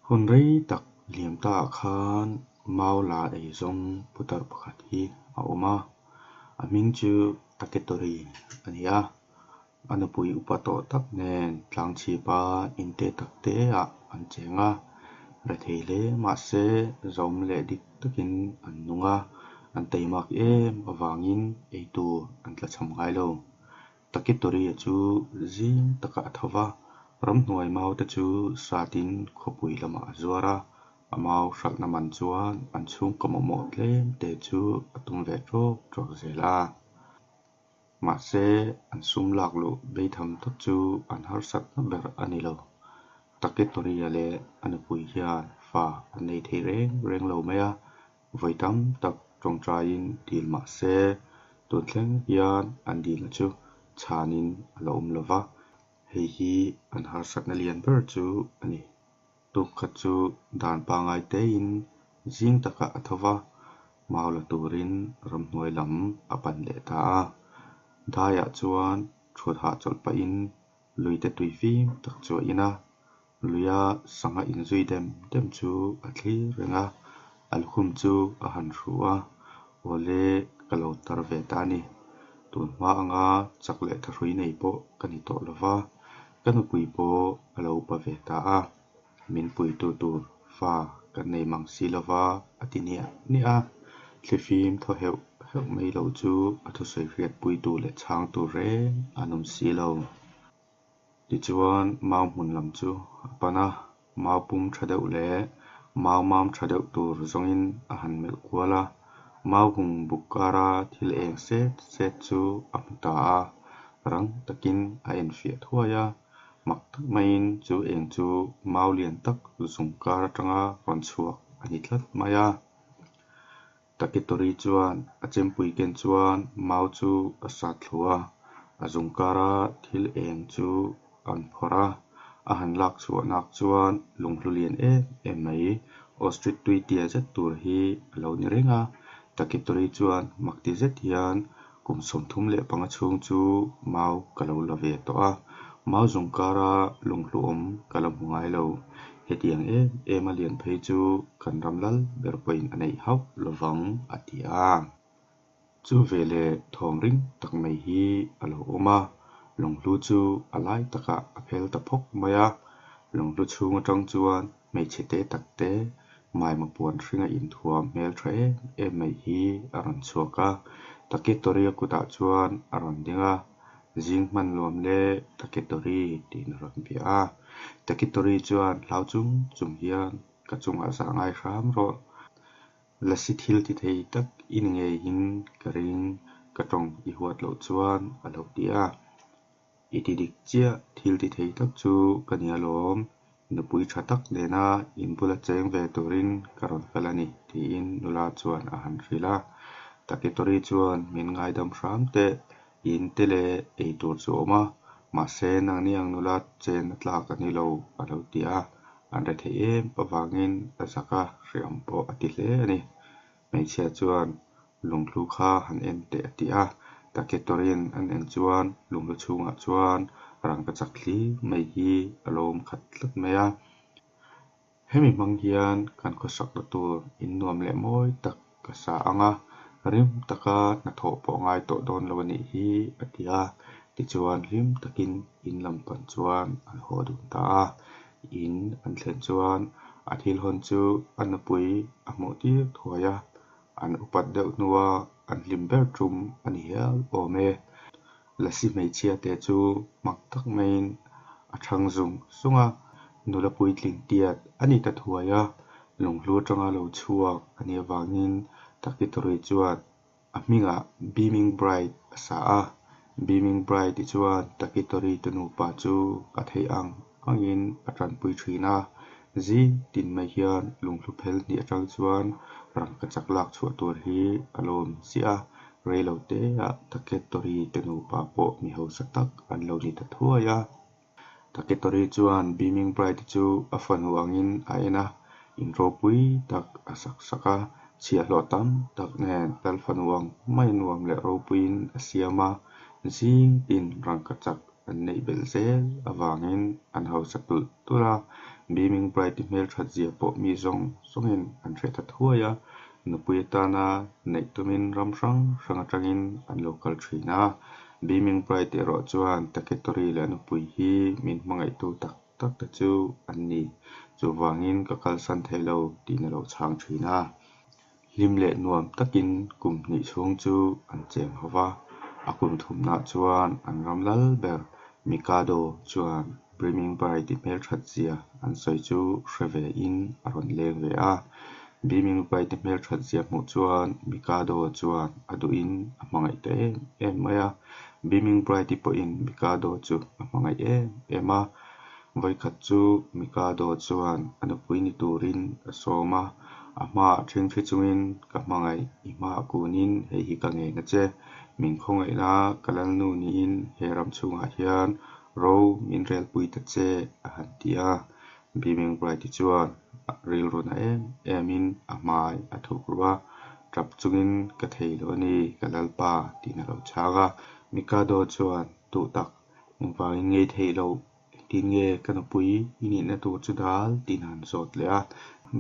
Hun rei tak liam ta ah khan mau la ei zawng putar pakhat hi a awm a, a hming chu Taketori a ni a, a nupui upa tawh tak nen tlang chhip a in te tak te ah an cheng a, rethei hle mahse zawm leh dik takin an nung a, an teimak em avangin eitur an tla cham ngai lo. Taketori-a chu zing takah a tho va, ramhnuai mau te chu satin khawpui lamah a zuar a, a mau hralhna man chuan an chhungkaw mamawh tlem te chu a tum ve ṭawk ṭawk zel a. Mahse, an sum lak luh beitham tak chu an harsatna ber a ni lo. Taketori-a leh a nupui hian fa an nei thei reng reng lo mai a, Vawi tam tak tawngtaiin dil mah se, tun thleng hian an dilna chu chhanin a la awm lo va, hei hi an harsatna lian ber chu a ni. Tuk khat chu dan pangngai tein zing takah a tho va, mau la turin ramhnuai lam a pan leh ta a. Daiah chuan thut hahchawlh pahin luite tui fim tak chu a in a, Luia sangha inzui dem dem chu a thlir reng a, a lukhum chu a han hru a, Awle ka lo tar ve ta a ni. Tun hma anga chak leh thahrui nei pawh ka ni tawh lo va, ka nupui pawh a lo upa ve ta a, min puitu tur fa kan nei mang si lo va a ti niah niah a, thlifim thaw heuh heuh mai lo chu a thusawi hriatpuitu leh chhangtu reng an awm si lo. Tichuan mau hmun lam chu a pan a, mau pum tha deuh leh mau mam tha deuh tur zawngin a han melh kual a, mau hung buk kara thil eng set set chu a hmu ta a, rang takin a enfiah thuai a, mak tak maiin chu eng chu mau lian tak zung kar atanga rawn chhuak a ni tlat mai a. Taketori chuan a chempui ken chuan mau chu a sat thlu a, a zung kara thil eng chu an phawrh a, a han lak chhuah nak chuan lunghlu lian em em mai ostrich tui tia zet tur hi a lo ni reng a. Taketori chuan makti zet hian Kum 35 chhung chu mau ka lo la ve tawh a, mau zung kara lunghlu awm ka la hmu ngai lo. Hetiang em em a lian phei chu kan ram lal ber pawhin a neih hauh lovang a ti a. Chu veleh thawm ring tak mai hi a lo awm a, lunghlu chu a lai takah a phel ta phawk mai a, lunghlu chhung atang chuan Hmeichhe te tak te Maima puan hringa inthuam hmel tha em em mai hi a rawn chhuak a, Taketori-a kutah chuan a rawn ding a, Zing hman luam le Taketori tiin a rawn bia a. Taketori chuan hlau chung chung hian ka chungah zah ngai hram rawh, Lasi thil ti thei tak i ni ngeiin ka ring, ka tawng i huat loh chuan a lo ti a. I ti dik chiah, thil ti thei tak chu ka ni alawm, nupui tha tak nena in bula cheng ve turin ka rawn kal a ni, tiin nula chuan a han hrilh a. Taketori chuan min ngaidam hram teh, in te leh ei tur chu a awm a, mahse nangni ang nula chen a tlak a ni lo, a lo ti a. An rethei em avangin a zak a, hreawm pawh a ti hle a ni. Hmeichhia chuan lunghlu kha han en teh a ti a, Taketori'n an en chuan lunghlu chhungah chuan rangka chak thlir mai hi a lo awm khat tlat mai a. Hemi hmang hian kan khawsakna tur in nuam leh mawi tak ka sa ang a, rim taka hnathawh pawh ngai tawh dawn lo a nih hi a ti a, tichuan hlim takin in lam pan chuan an haw dun ta a. In an thlen chuan a thil hawn chu a nupui a hmuh tir thuai a, an upat deuh hnua an hlim ber tum a ni hial awm e. Lasi hmeichhia te chu mak tak maiin a thang zung zung a, nula puitling tiat a ni ta thuai a, lunghlu atanga lo chhuak a nih avangin Takitori chuan A hmingah Beaming Bride a sa a, Beaming Bride-i chuan Takitori te nupa chu a theih ang angin a tanpui thin a, zing tin mai hian lunghlu phel hnih atang chuan rangkachak lak chhuah tur hi a lawm ziah a, reilo teah Takitori te nupa pawh mi hausa tak an lo ni ta thuai a. Taketori chuan Beaming Bride chu a fanu angin a en a, in ropui tak a sak sak a, chhiahhlawh tam tak nen lal fanu ang mai nuam leh ropuiin a siam a, zing tin rangkachak an neih belh zel avangin an hausa tulh tulh a. Beaming Bride-i hmelthat zia pawh mi zawng zawngin an hre ta thuai a, nupui atana neih tumin ram hrang hrang atangin an lo kal thin a. Beaming Bride erawh chuan Taketori leh a nupui hi min hmangaihtu tak tak te chu an ni, chuvangin ka kalsan thei lo tiin a lo chhang thin a. Hlim leh nuam takin kum hnih chhung chu an cheng ho va, a kum thumnah chuan an ram lal ber Mikado chuan Brimming Bride-i hmelthat zia an sawi chu hre ve in a rawn leng ve a. Brimming Bride-i hmelthat zia hmuh chuan Mikado chuan a duhin a hmangaih ta em em mai a. Brimming Bride-i pawhin Mikado chu a hmangaih em em a. Vawikhat chu Mikado chuan a nupui ni turin a sawm a, a hmaah ṭhingṭhi chungin ka hmangaih, i hmaah kunin hei hi ka ngen a che, min khawngaihna ka lalnu niin he ram chhungah hian ro min relpui ta che a han ti a. Beaming Bright-i chuan rilru na em emin a hmai a thuk ruh a, ṭap chungin ka thei lo a ni ka lalpa tiin a lo chhang a. Mikado chuan duh tak engvangin ngei theih loh Engtin nge ka nupui i nihna tur chu dal tiin a han zawt leh a.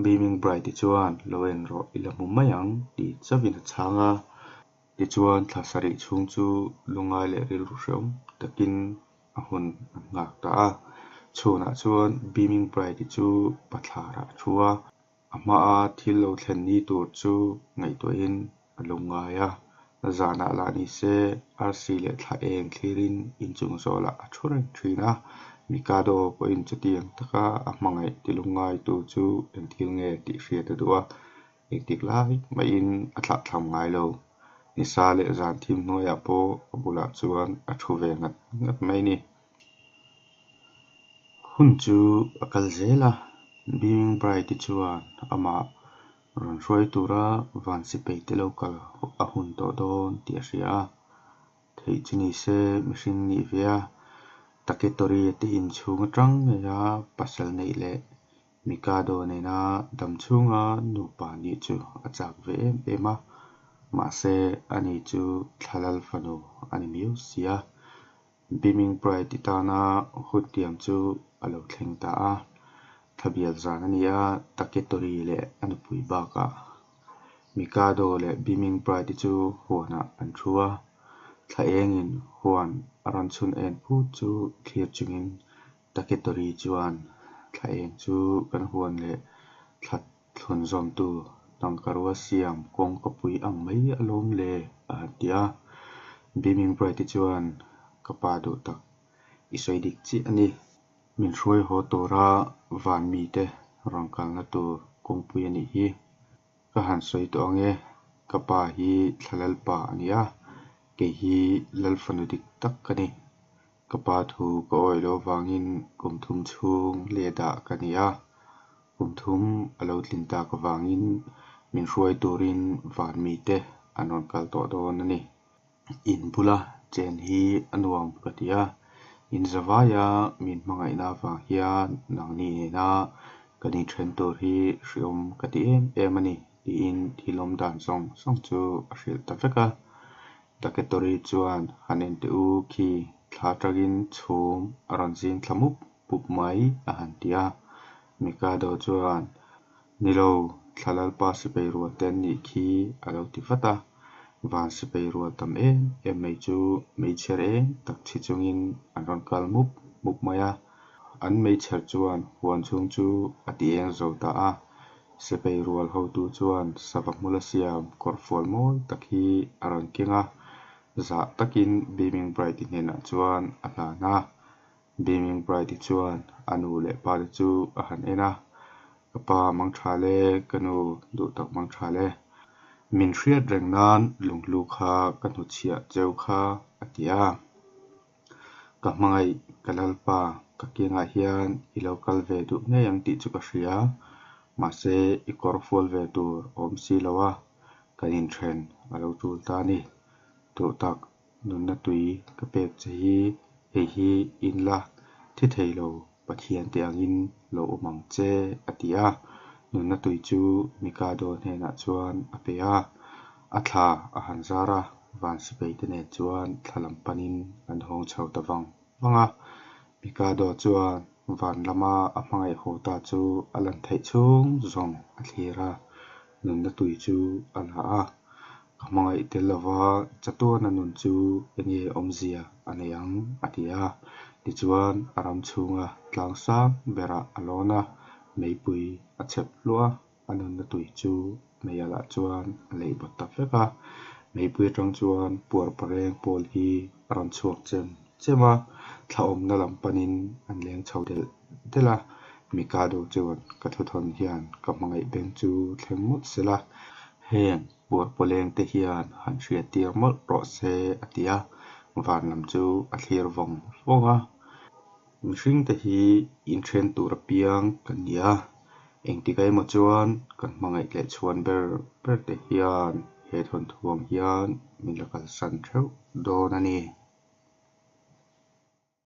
Beaming Bride-i chuan lo en rawh i la hmu mai ang tih chauhin a chhang a. Tichuan thla sarih chhung chu lungngai leh rilru hrehawm takin a hun an nghak ta a. Chhunah chuan Beaming Bride-i chu bathlarah a thu a. A hmaa thil lo thlen ni tur chu ngaihtuahin a lungngai a, zanah lah ni se arsi leh thla eng thlirin inchung zawlah a thu reng thin a. Mikado pawhin chutiang taka a hmangaih ti lungngaitu chu eng thil nge tih hriat a duh a, engtik lai mahin a thlahthlam ngai lo. Nisa leh zan thim hnuaiah pawh a bulah chuan a thu ve ngat ngat mai a ni. Hun chu a kal zel a, Beaming Bride-i chuan amah rawn hruai tura van sipai te lo kal a hun tawh dawn tih a hria a. Theih chu ni se mihring nih ve a, Taketori te inchhung atang ngeia pasal neih leh Mikado nena dam chhunga nupa nih chu a chak ve em em a, mahse ani chu thlalal fanu a ni miau si a. Beaming Bride i tana huntiam chu a lo thleng ta a, thlabial zan a ni a, Taketori leh a nupui bakah Mikado leh Beaming Bride i chu huanah an thu a, thla engin huan a rawn chhun en phut chu thlir chungin Taketori chuan thla eng chu kan huan leh thla thlun zawmtu tangkarua siam kawngkapui ang mai a lawm le a han ti a. Beaming Bride-i chuan ka pa duh tak i sawi dik chiah a ni. Min hruai haw tura van mite rawn kalna tur kawngpui a nih hi. Ka han sawi tawh ang e, ka pa hi thla lalpa a ni a, kei hi lalfanu dik tak ka ni. Ka pa thu ka awih loh avangin kum thum chhung leh dah ka ni a, kum thum a lo tlin tak avangin min hruai turin van mite an rawn kal tawh dawn a ni. In bula chen hi a nuam ka ti a, in zavaia min hmangaihna avang hian nangni nena kan inthen tur hi hriawm ka ti em em a ni tiin thil awm dan zawng zawng chu a hrilh ta vek a. Taketori chuan han en teh u khi thla atangin chhum a rawn zing thla mup mup mai a han ti a. Mikado chuan Ni lo, thla lalpa sipai rual te an nih khi a lo ti vat a. Van sipai rual tam em em mai chu meichher eng tak chhi chungin an rawn kal mup mup mai a. An meichher chuan huan chhung chu a ti eng zo ta a. Sipai rual hotu chuan sava hmula siam kawrfual mawi tak hi a rawn keng a, zah takin Beaming Bride-i hnenah chuan a hlan a. Beaming Bride-i chuan a nu leh pa te chu a han en a, Ka pa mang tha le, ka nu duh tak mang tha le. Min hriat reng nan lunghlu kha ka hnuchhiah cheu kha a ti a. Ka hmangaih, ka lalpa, ka kiangah hian i lo kal ve duh ngei ang tih chu ka hria. Mahse, i kawr fual ve tur a awm si lo a, kan inthen a lo tul ta a ni. Duh tak, nunna tui ka pek che hi hei hi in la thi thei lo Pathian te angin lo awm ang che, a ti a. Nunna tui chu Mikado hnenah chuan a pe a. A thla a han zar a, van sipai te nen chuan thla lam panin an hawng chho ta vang vang a. Mikado chuan. Van lama a hmangaih haw ta chu a lan theih chhung zawng a thlir a, nunna tui chu a la a. Ka hmangaih tel lova chatuana nun chu enge awmzia a nei ang? a ti a. Tichuan a ram chhunga tlang sang berah a lawn a, meipui a chhep hluah a. A nunna tui chu meialah chuan a leih bawt ta vek a, meipui atang chuan puar pareng pawl hi a rawn chhuak chem chem a, thla awmna lam panin an leng chho delh delh a, Mikado chuan ka thuthawn hian ka hmangaih beng chu thleng mawlh se la, heng puar pawleng te hian han hriat tir mawlh rawh se a ti a, van lam chu a thlir vawng vawng a. Mihringte hi inthen tur apiang kan ni a, engtik emaw chuan kan hmangaih leh chhuan ber ber te hian he thawnthu ang hian min la kalsan theuh dawn a ni.